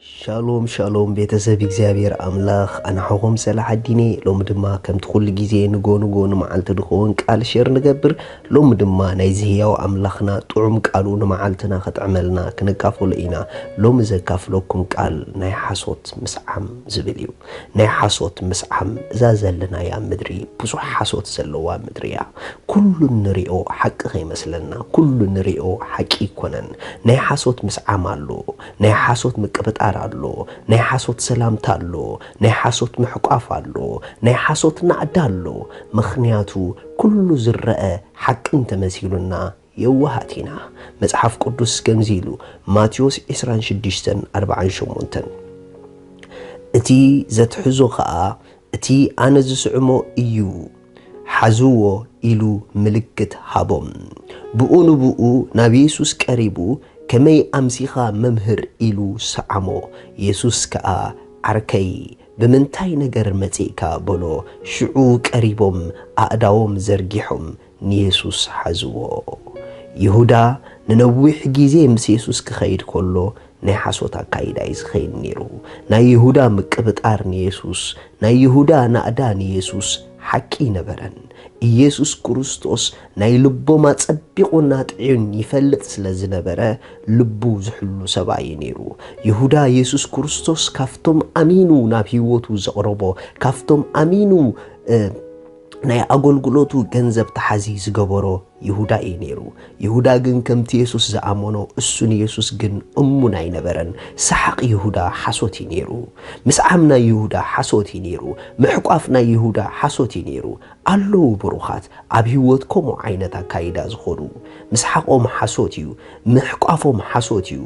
ሻሎም ሻሎም ቤተሰብ እግዚኣብሔር ኣምላኽ ኣናሕኹም ሰላሕ ኣዲነ። ሎሚ ድማ ከምቲ ኩሉ ግዜ ንጎ ንጎ ንመዓልቲ ድኸውን ቃል ሸር ንገብር። ሎሚ ድማ ናይዚ ህያው ኣምላኽና ጥዑም ቃሉ ንመዓልትና ክጥዕመልና ክንካፈሎ ኢና። ሎሚ ዘካፍለኩም ቃል ናይ ሓሶት ምስዓም ዝብል እዩ። ናይ ሓሶት ምስዓም እዛ ዘለናያ ምድሪ ብዙሕ ሓሶት ዘለዋ ምድሪ እያ። ኩሉ ንሪኦ ሓቂ ከይመስለና፣ ኩሉ ንሪኦ ሓቂ ኣይኮነን። ናይ ሓሶት ምስዓም ኣሎ፣ ናይ ሓሶት ምቅብጣር ኣሎ፣ ናይ ሓሶት ሰላምታ ኣሎ፣ ናይ ሓሶት ምሕቋፍ ኣሎ፣ ናይ ሓሶት ናዕዳ ኣሎ። ምኽንያቱ ኩሉ ዝረአ ሓቂ እንተመሲሉና የዋሃት ኢና። መጽሓፍ ቅዱስ ከምዚ ኢሉ፣ ማቴዎስ ዕስራን ሽዱሽተን ኣርባዓን ሸሞንተን፣ እቲ ዘትሕዞ ኸኣ እቲ ኣነ ዝስዕሞ እዩ፣ ሓዝዎ ኢሉ ምልክት ሃቦም። ብኡ ንብኡ ናብ የሱስ ቀሪቡ፣ ከመይ ኣምሲኻ መምህር ኢሉ ሰዓሞ። የሱስ ከኣ ዓርከይ ብምንታይ ነገር መጺእካ በሎ። ሽዑ ቀሪቦም ኣእዳዎም ዘርጊሖም ንየሱስ ሓዝዎ። ይሁዳ ንነዊሕ ግዜ ምስ የሱስ ክኸይድ ከሎ ናይ ሓሶት ኣካይዳ እዩ ዝኸይድ ነይሩ። ናይ ይሁዳ ምቅብጣር ንየሱስ፣ ናይ ይሁዳ ናእዳ ንየሱስ ሓቂ ኣይነበረን። ኢየሱስ ክርስቶስ ናይ ልቦም ኣጸቢቑ ናጥዕዩን ይፈልጥ ስለ ዝነበረ ልቡ ዝሕሉ ሰብኣይ እዩ ነይሩ። ይሁዳ የሱስ ክርስቶስ ካብቶም ኣሚኑ ናብ ህይወቱ ዘቕረቦ፣ ካብቶም ኣሚኑ ናይ ኣገልግሎቱ ገንዘብ ተሓዚ ዝገበሮ ይሁዳ እዩ ነይሩ። ይሁዳ ግን ከምቲ የሱስ ዝኣመኖ እሱ ንየሱስ ግን እሙን ኣይነበረን። ሰሓቕ ይሁዳ ሓሶት እዩ ነይሩ። ምስዓም ናይ ይሁዳ ሓሶት እዩ ነይሩ። ምሕቋፍ ናይ ይሁዳ ሓሶት እዩ ነይሩ። ኣለዉ ብሩኻት ኣብ ህይወት ከምኡ ዓይነት ኣካይዳ ዝኾኑ። ምስሓቖም ሓሶት እዩ። ምሕቋፎም ሓሶት እዩ።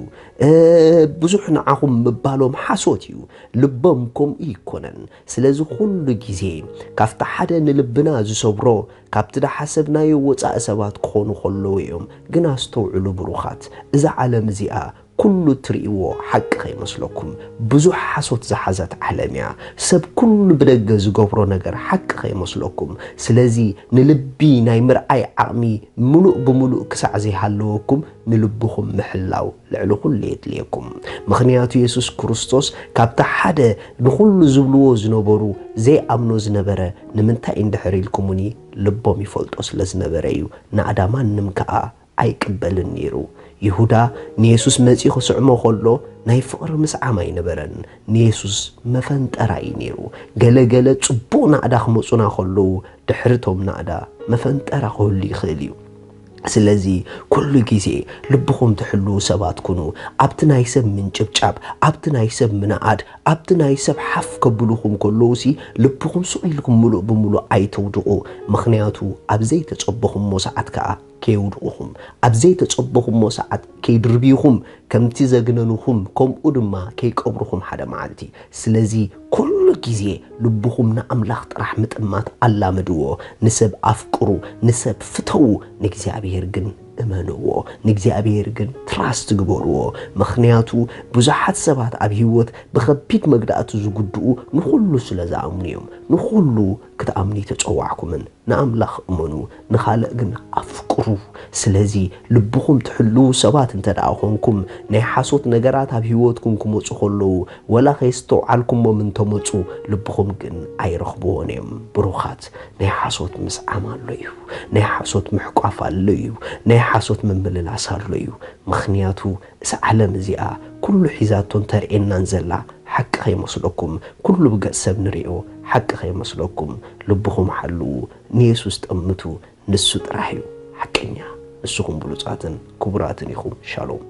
ብዙሕ ንዓኹም ምባሎም ሓሶት እዩ። ልቦም ከምኡ ኣይኮነን። ስለዚ ኩሉ ግዜ ካብቲ ሓደ ንልብና ዝሰብሮ ካብቲ ደሓሰብናዮ ወጻኢ ሰባት ክኾኑ ከለዉ እዮም። ግን ኣስተውዕሉ ብሩኻት፣ እዛ ዓለም እዚኣ ኩሉ እትርእይዎ ሓቂ ከይመስለኩም። ብዙሕ ሓሶት ዝሓዘት ዓለም እያ። ሰብ ኩሉ ብደገ ዝገብሮ ነገር ሓቂ ከይመስለኩም። ስለዚ ንልቢ ናይ ምርኣይ ዓቕሚ ምሉእ ብምሉእ ክሳዕ ዘይሃለወኩም ንልብኹም ምሕላው ልዕሊ ኩሉ የድልየኩም። ምኽንያቱ የሱስ ክርስቶስ ካብቲ ሓደ ንኹሉ ዝብልዎ ዝነበሩ ዘይኣምኖ ዝነበረ ንምንታይ እንድሕር ኢልኩምኒ ልቦም ይፈልጦ ስለ ዝነበረ እዩ። ናእዳ ማንም ከኣ ኣይቅበልን ነይሩ። ይሁዳ ንየሱስ መጺኡ ክስዕሞ ከሎ ናይ ፍቕሪ ምስዓም ኣይነበረን። ንየሱስ መፈንጠራ እዩ ነይሩ። ገለ ገለ ጽቡቕ ናእዳ ክመጹና ከለዉ ድሕሪ ቶም ናእዳ መፈንጠራ ክህሉ ይኽእል እዩ። ስለዚ ኩሉ ግዜ ልብኹም ትሕልዉ ሰባት ኩኑ። ኣብቲ ናይ ሰብ ምንጭብጫብ፣ ኣብቲ ናይ ሰብ ምንኣድ፣ ኣብቲ ናይ ሰብ ሓፍ ከብሉኹም ከለዉሲ ልብኹም ሱቕ ኢልኩም ምሉእ ብምሉእ ኣይተውድቑ። ምኽንያቱ ኣብ ዘይተጸበኹምዎ ሰዓት ከኣ ከየውድቑኹም፣ ኣብ ዘይተጸበኹምዎ ሰዓት ከይድርብዩኹም፣ ከምቲ ዘግነኑኹም ከምኡ ድማ ከይቀብሩኹም ሓደ መዓልቲ። ስለዚ ኩሉ ግዜ ልብኹም ንኣምላኽ ጥራሕ ምጥማት ኣላምድዎ። ንሰብ ኣፍቅሩ፣ ንሰብ ፍተዉ፣ ንእግዚኣብሔር ግን እመንዎ። ንእግዚኣብሔር ግን ትራስት ግበርዎ። ምኽንያቱ ብዙሓት ሰባት ኣብ ህይወት ብኸቢድ መግዳእቲ ዝጉድኡ ንኹሉ ስለ ዝኣምኑ እዮም። ንኹሉ ክትኣምኑ ኣይተጸዋዕኩምን። ንኣምላኽ እመኑ፣ ንኻልእ ግን ኣፍቅሩ። ስለዚ ልብኹም ትሕልዉ ሰባት እንተ ደኣ ኾንኩም፣ ናይ ሓሶት ነገራት ኣብ ህይወትኩም ክመጹ ከለዉ፣ ወላ ከየስተውዓልኩሞም እንተመጹ፣ ልብኹም ግን ኣይረኽብዎን እዮም። ብሩኻት፣ ናይ ሓሶት ምስዓም ኣሎ እዩ። ናይ ሓሶት ምሕቋፍ ኣሎ እዩ። ናይ ሓሶት ምምልላስ ኣሎ እዩ። ምኽንያቱ እዛ ዓለም እዚኣ ኩሉ ሒዛቶን ተርእየናን ዘላ ሓቂ ከይመስለኩም፣ ኩሉ ብገጽ ሰብ ንርእዮ ሓቂ ከይመስለኩም፣ ልብኹም ሓልዉ፣ ንየሱስ ጠምቱ፣ ንሱ ጥራሕ እዩ ሓቀኛ። ንስኹም ብሉጻትን ክቡራትን ኢኹም። ሻሎም።